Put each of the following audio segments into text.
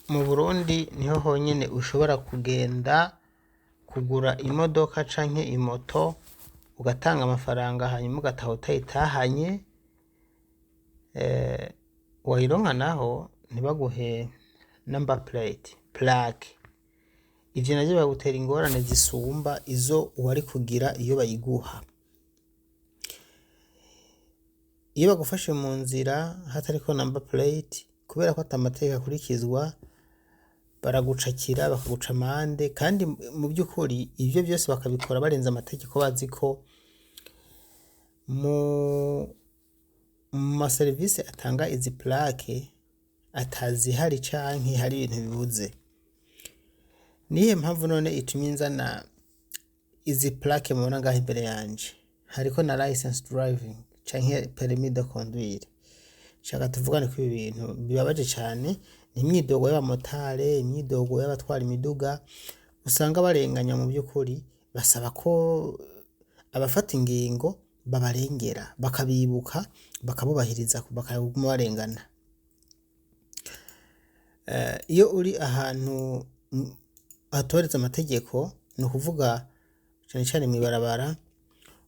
Mu Burundi niho honyene ushobora kugenda kugura imodoka canke imoto ugatanga amafaranga hanyuma ugataha utayitahanye, wayironka naho ntibaguhe number plate, plaque. Ivyo navyo bigutera ingorane zisumba izo uwari kugira iyo bayiguha. Iyo bagufashe mu nzira hatariko number plate, kubera ko ata mategeko akurikizwa, baragucakira bakaguca amande, kandi mu vy'ukuri ivyo vyose bakabikora barenze amategeko, bazi ko mu ma serivisi atanga izi plaque atazihari canke hari ibintu bibuze. Niyihe mpamvu none itumye nzana izi plaque mubona ngaha imbere yanje? Hariko na license driving canke permis de conduire. Shaka tuvugane ko ibi bintu bibabaje cane, ni imyidogo y'abamotare, imyidogo y'abatwara imiduga usanga barenganywa. Mu vy'ukuri basaba ko abafata ingingo babarengera, bakabibuka, bakabubahiriza, bakaguma barengana. Iyo uri ahantu hatoreza amategeko, ni ukuvuga cane cane mw'ibarabara,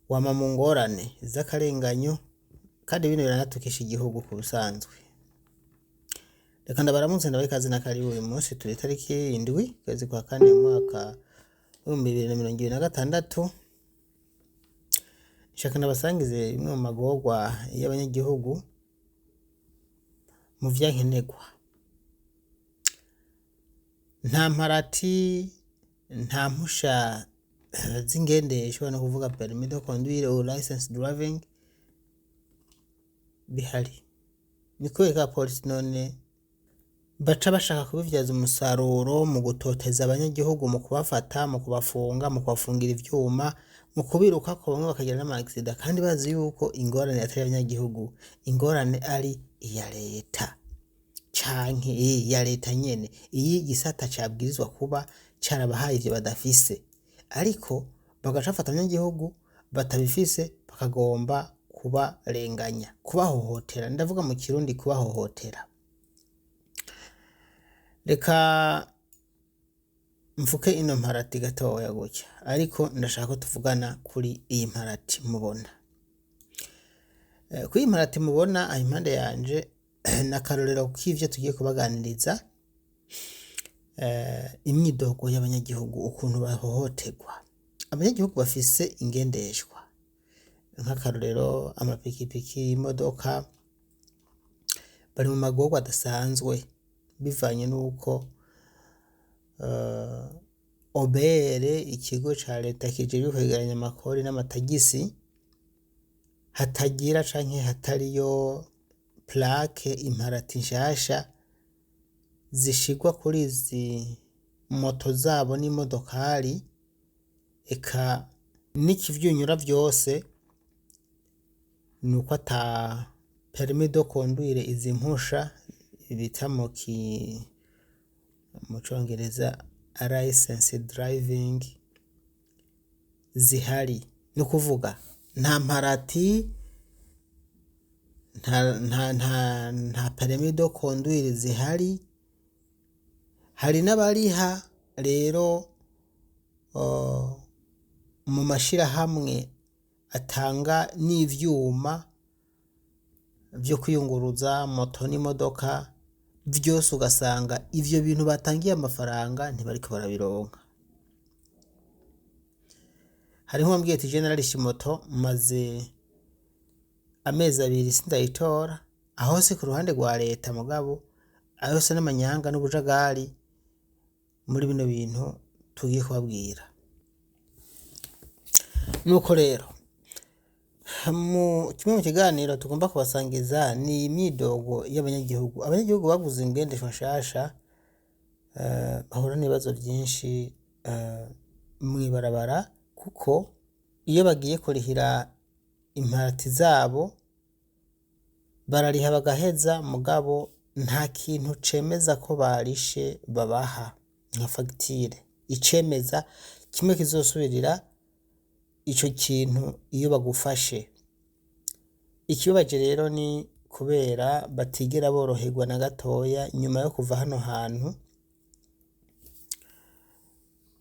wama mu ngorane z'akarenganyo, kandi bino biranatukisha igihugu ku busanzwe. Reka ndabaramutse, ndabahe ikaze na karibu. Uyu munsi turi itariki 7 ukwezi kwa kane umwaka w'2026. Nshaka ndabasangize bimwe mu magorwa y'abanyagihugu mu vyankenerwa. Nta mparati, nta mpusha z'ingendeshwa, no kuvuga permis de conduire ou license driving bihari. Ni kubera ko abapolisi none baca bashaka kubivyaza umusaruro mu gutoteza abanyagihugu, mu kubafata, mu kubafunga, mu kubafungira ivyuma, mu kubirukako, bamwe bakagira n'ama accident, kandi bazi yuko ingorane atari abanyagihugu, ingorane ari iya leta canke iya leta nyene, iyo igisata cabwirizwa kuba carabahaye ivyo badafise, ariko bagaca bafata abanyagihugu batabifise bakagomba kubarenganya, kubahohotera. Ndavuga mu Kirundi kubahohotera. Reka mfuke ino mparati gatoya gutya, ariko ndashaka ko tuvugana kuri iyi mparati mubona. Kuri iyi mparati mubona aha impande yanje, ni akarorero k'ivyo tugiye kubaganiriza, imyidogo y'abanyagihugu, ukuntu bahohoterwa. Abanyagihugu bafise ingendeshwa, nk'akarorero amapikipiki, imodoka, bari mu magorwa adasanzwe bivanye n'uko OBR, ikigo ca leta kijejwe kwegeranya amakori n'amatagisi, hatagira canke hatariyo plaque, imparati nshasha zishirwa kuri izi moto zabo n'imodokari, eka n'ikivyunyura vyose nuko ata permis de conduire, izi mpusha bita mu congereza license driving, zihari. Ni ukuvuga nta mparati, nta permis de conduire zihari. Hari n'abariha rero mu mashirahamwe atanga n'ivyuma vyo kwiyunguruza, moto n'imodoka vyose, ugasanga ivyo bintu batangiye amafaranga ntibariko barabironka. Hariho uwambwiye ati: "Je nararishe imoto, maze amezi 2 sindayitora." Aho si ku ruhande rwa leta, mugabo ayo yose n'amanyanga n'ubujagari muri bino bintu tugiye kubabwira. Nuko rero mu kimwe mu kiganiro tugomba kubasangiza ni imyidogo y'abanyagihugu. Abanyagihugu baguze ingendeshwa nshasha bahura n'ibibazo vyinshi mw'ibarabara, kuko iyo bagiye kurihira imparati zabo barariha bagaheza, mugabo nta kintu cemeza ko barishe babaha nka fagitire icemeza kimwe kizosubirira ico kintu iyo bagufashe. Ikibabaje rero ni kubera batigera boroherwa na gatoya nyuma yo kuva hano hantu.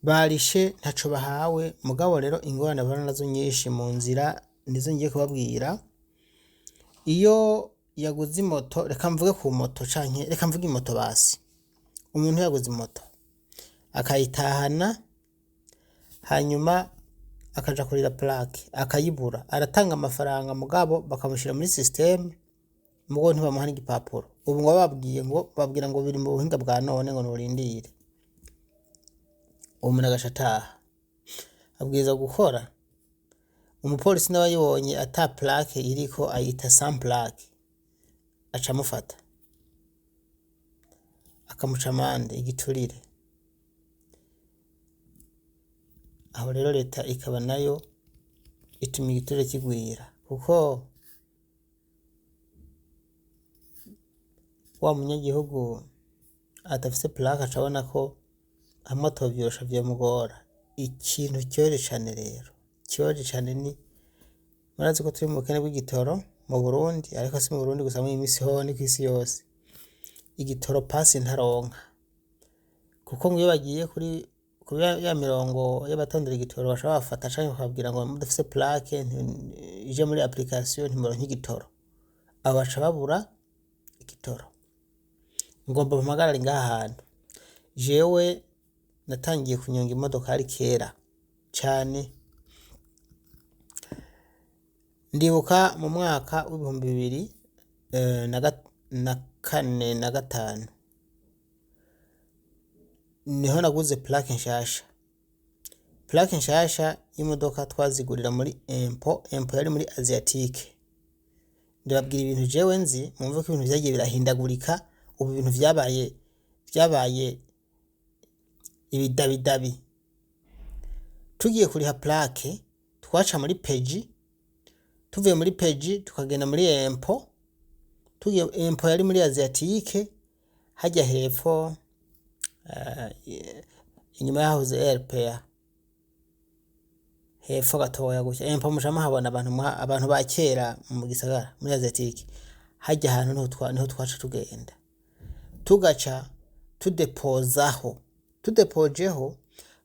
Barishe ntaco bahawe, mugabo rero ingorane bahura nazo nyinshi mu nzira nizo ngiye kubabwira. Iyo yaguze imoto, reka mvuge ku moto canke reka mvuge imoto basi. Umuntu yaguze imoto akayitahana, hanyuma akaja kurira plaque akayibura, aratanga amafaranga mugabo bakamushira muri système, mugo ntibamuha n'igipapuro. Ubu ngo bababwiye ngo babwira ngo biri mu buhinga bwa none, ngo nurindire. Uwo muntu agaca ataha, abwirizwa gukora. Umupolisi nawe ayibonye ata plaque iriko, ayita sans plaque, aca amufata akamuca amande, igiturire. Aho rero leta ikaba nayo ituma igiturire kigwira, kuko wa munyagihugu adafise plaque aca abona ko hamwe atovyorosha vyomugora. Ikintu kibabaje cane rero, kibabaje cane ni murazi ko turi mu bukene bw'igitoro mu Burundi, ariko si mu Burundi gusa, muri iyi misi hoho ni kw'isi yose. Igitoro pasi ntaronka, kuko ngo iyo bagiye kuri ya mirongo y'abatondera igitoro baca babafata canke bakababwira ngo mudafise plaque ije muri application ntimuronka igitoro. Abo baca babura igitoro. Ngomba mpagarare ngaha hantu. Jewe natangiye kunyonga imodokari kera cane. Ndibuka mu mwaka w'2004 na 5 niho naguze plaque nshasha. Plaque nshasha y'imodoka twazigurira muri Impo, Impo yari muri Asiatique. Ndababwira ibintu jewe nzi, mwumve ko ibintu vyagiye birahindagurika, ubu ibintu vyabaye ibidabidabi. Tugiye kuriha plaque twaca muri peji, tuvuye muri peji tukagenda muri Impo, tugiye Impo yari muri Asiatique, harya hepfo inyuma yahoze RPA, hepfo gatoya gutya. Impo muca muhabona abantu ba kera mu gisagara muri Asiatique, harya hantu niho twaca tugenda, tugaca tudepozaho. Tudepojeho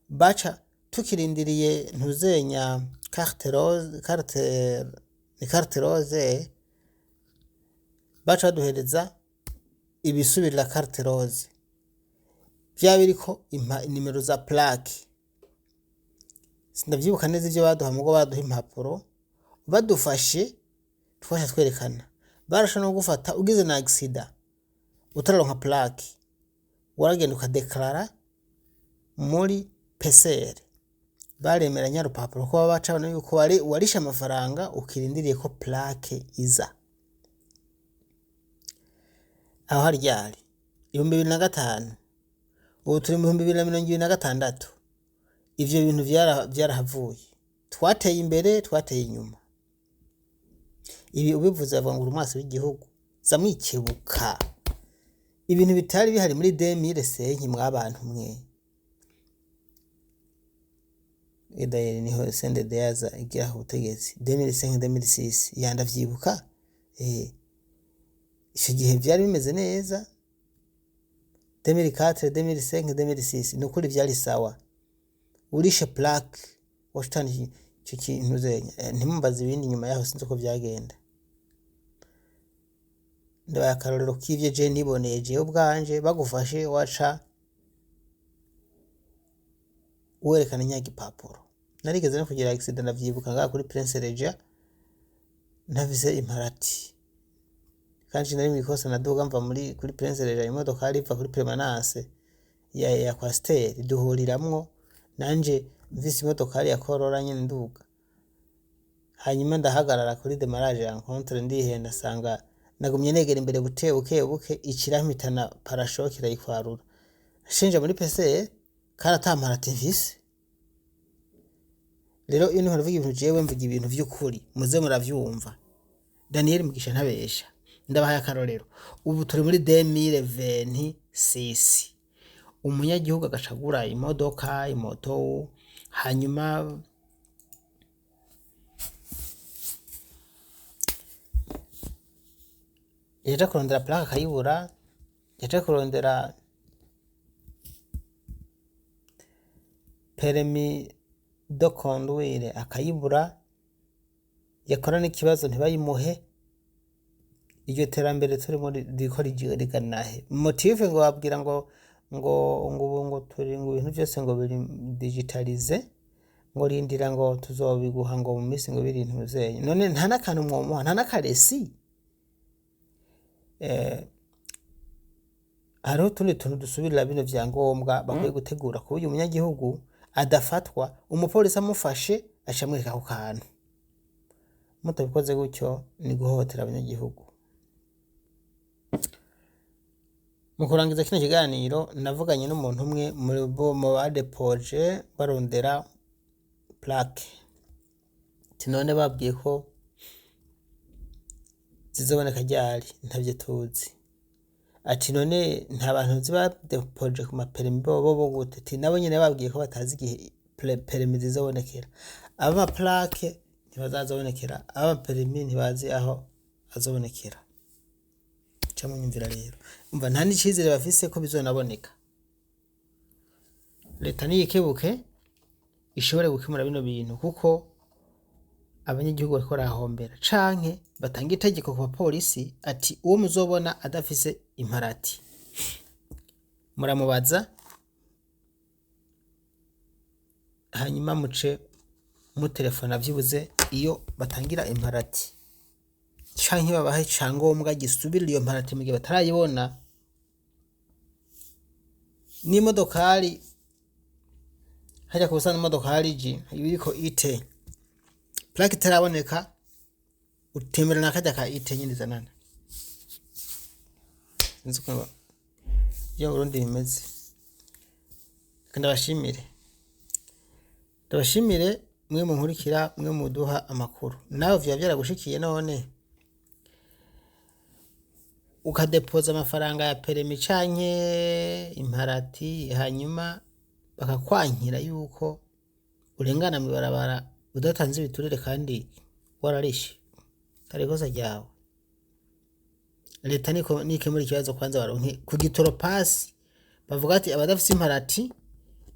baca tukirindiriye ntuzenya carte rose, carte ni carte rose, baca baduhereza ibisubirira carte rose vya biriko nimero za plaque. Sindavyibuka neza ivyo baduha, mugo baduha impapuro, badufashe twaca twerekana. Barashobora no gufata ugize na accident utararonka plaque, waragenda ukadeklarara muri PCR, baremera nyarupapuro ko baba baca yuko warishe amafaranga ukirindiriye ko plaque iza. Aho hari ryari 2005, ubu turi mu 2026. Ivyo bintu vyarahavuye, twateye imbere, twateye inyuma. Ibi ubivuze bavuga ngo uri umwasi w'igihugu. Za mwikebuka, ibintu bitari bihari muri 2005 mwabantu mwe. Edayeri niho CNDD yaza igira ubutegetsi 2005, 2006, ya ndavyibuka. Ico gihe vyari bimeze neza 2004, 2005, 2006, nukuri vyari sawa. Urishe plaque washitani ico kintu zenya, ntimumbaze ibindi nyuma yaho, sinzi uko vyagenda. Ndabaye akarorero k'ivyo je niboneye jewe ubwanje. Bagufashe waca werekana nyagipapuro. Narigeze no kugira accident, ndavyibuka, ngaha kuri Prince Regia, ntafise imparati kandi nari mw'ikosa. Naduga mva muri kuri Prince Regia, imodoka iva kuri permanence ya Coaster, duhuriramwo nanje mvise imodokari ya Corolla nyene nduga, hanyuma ndahagarara kuri démarrage rencontre, ndihenda sanga nagumye negera imbere buke buke buke, ikirampitana, pare-chocs irayikwarura, shinja muri PCR kandi ata mparati mfise. Rero iyo niho ndavuga ibintu, jewe mvuga ibintu vy'ukuri, muze muravyumva. Daniel Mugisha ntabesha. Ndabahaye akarorero, ubu turi muri 2026, umunyagihugu agacagura imodoka, imoto, hanyuma yaja kurondera plaque akayibura, yaja kurondera Permis de conduire akayibura, yakora n'ikibazo ntibayimuhe. Iryo terambere turimo ririko rigana he? Motif ngo babwira ngo ubu ngo turi ngo ibintu vyose ngo biri digitalisé, ngo rindira ngo tuzobiguha ngo mu minsi ngo biri ntuzeye. None nta n'akantu mwomuha, nta n'akaresi? Hariho utundi tuntu dusubirira bino vyangombwa bakwiye gutegura ku buryo umunyagihugu adafatwa, umupolisi amufashe aca amwereka ako kantu. Mutabikoze gutyo ni guhohotera abanyagihugu. Mu kurangiza kino kiganiro, navuganye n'umuntu umwe muri bo mu badepoje barondera plaque. Ati none babwiye ko zizoboneka ryari? Ntavyo tuzi. Ati none nta bantu uzi badepoje ku ma permis bo gute? Ati nabo nyene babwiye ko batazi igihe permis zizobonekera. Abama plaque ntibazazobonekera, abama permis ntibazi aho azobonekera. Ca munyumvira rero, umva, nta n'icizere bafise ko bizonaboneka. Leta niyikebuke ishobore gukemura bino bintu, kuko abanyagihugu bariko barahombera, canke batanga itegeko ku bapolisi ati uwo muzobona adafise imparati muramubaza, hanyuma muce mutelefona vyibuze iyo batangira imparati, canke babahe icangombwa gisubirira iyo mparati mu gihe batarayibona. N'imodokari hajya ku busana, imodokari ji iriko ite plaque itaraboneka, utemera na karya ka ite nyene izanana. Sinzi ukuntu iyo mu Burundi bimeze. Reka ndabashimire, ndabashimire mwe munkurikira, mwe muduha amakuru. Nawe vyoba vyaragushikiye none ukadepoza amafaranga ya permis canke imparati, hanyuma bakakwankira yuko urengana mw'ibarabara udatanze ibiturire kandi wararishe, atari ikosa ryawe? Leta niko nikemura ikibazo kwanza baronke ku gitoro pasi, bavuga ati abadafise imparati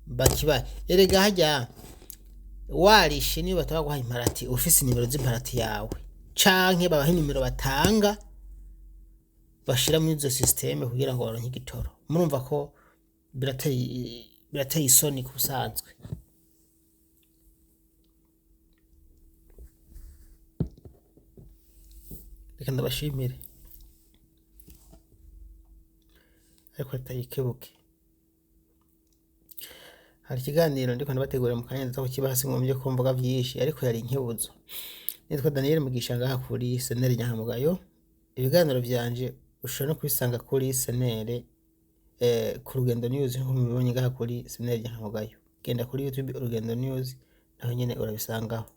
bakibaye. Erega harya warishe niyo bataba guha imparati ufise inimero z'imparati yawe, canke babaha inimero batanga bashira muri izo système kugira ngo baronke igitoro. Murumva ko birateye isoni ku busanzwe. Reka ndabashimire, ariko leta yikebuke. Hari ikiganiro ndiko ndabategurira mu kanya, ndaza kukibaha, singombye ko mvuga vyinshi, ariko yari inkebuzo. Nitwa Daniel Mugisha ngaha kuri Senere Nyankamugayo. Ibiganiro vyanje ushobora no kubisanga kuri Senere, ku Rugendo News, nkuko mubibonye ngaha kuri Senere Nyankamugayo. Genda kuri YouTube Urugendo News, naho nyene urabisangaho.